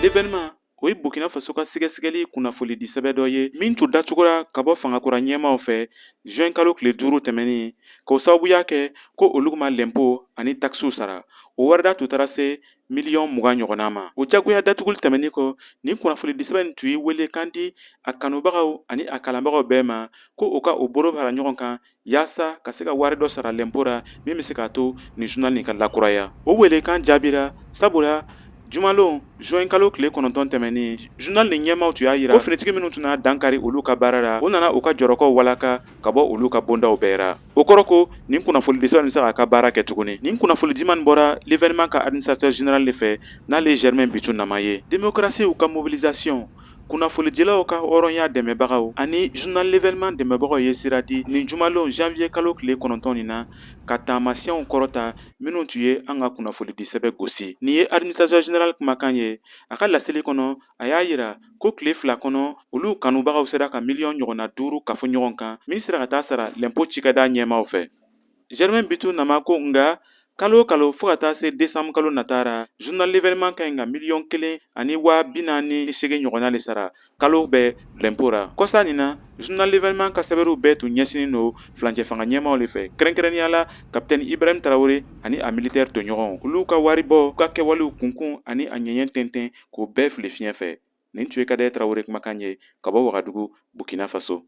L'événement, o ye Burkina Faso ka sɛgɛsɛgɛli kunnafonidi sɛbɛn dɔ ye min tun datugura ka bɔ fangakura ɲɛmaaw fɛ juin kalo tile 5 tɛmɛnen, k'o sababuya kɛ ko olu ma lɛnpo ani takisiw sara. O warida tun taara se miliyɔn 20 ɲɔgɔnna ma. O jagoya datuguli tɛmɛnen kɔ, nin kunnafonidi sɛbɛn nin tun ye welekan di a kanubagaw ani a kalanbagaw bɛɛ ma ko u ka u bolo fara ɲɔgɔn kan yaasa ka se ka wari dɔ sara lɛnpo ra min bɛ se k'a to nin journal nin ka lakuraya. O welekan jaabira, sabula jumalon juin kalo tile 9 tɛmɛnen, journal nin ɲɛmaaw tun y'a yira ko finitigi minnu tun nana dankari olu ka baara la, o nana u ka jɔrɔkɔw walaka ka bɔ olu ka bondaw bɛɛ ra. O kɔrɔ ko nin kunnafonidi sɛbɛn bɛ se k'a ka baara kɛ tuguni. Nin kunnafonidima nin bɔra L'événement ka administrateur général de fɛ, n'ale ye Germain Bitu Nama ye. Démocratie ka mobilisation, kunnafonidilaw ka hɔrɔnya dɛmɛbagaw ani journal L'événement dɛmɛbagaw ye sira di nin jumalon janvier kalo tile 9 nin na ka taamasiyɛnw kɔrɔta minnu tun ye an ka kunnafonidi sɛbɛn gosi. Nin ye administrateur général kumakan ye. A ka laseli kɔnɔ, a y'a yira ko tile 2 kɔnɔ, olu kanubagaw sera ka miliyɔn ɲɔgɔnna 5 kafo ɲɔgɔn kan min sera ka taa sara lɛnpo cikɛda ɲɛmaaw fɛ. Germain Bitu Nama ko nka kalo o kalo fo ka taa se décembre kalo nata ra, journal L'événement ka ɲi ka 1,048 million ɲɔgɔnna de sara kalo bɛɛ lɛnpo ra. Kɔsa nin na, journal L'événement ka sɛbɛnniw bɛɛ tun ɲɛsinnen don furancɛ fanga ɲɛmaaw de fɛ, kɛrɛnkɛrɛnnenya la capitaine Ibrahim Traoré ani a militaire tɔɲɔgɔnw, olu ka waribɔ ka kɛwalew kunkun ani a ɲɛɲɛ tɛntɛn k'o bɛɛ fili fiɲɛ fɛ. Nin tun ye Kadɛ Traoré kumakan ye ka bɔ Wagadugu, Burkina Faso.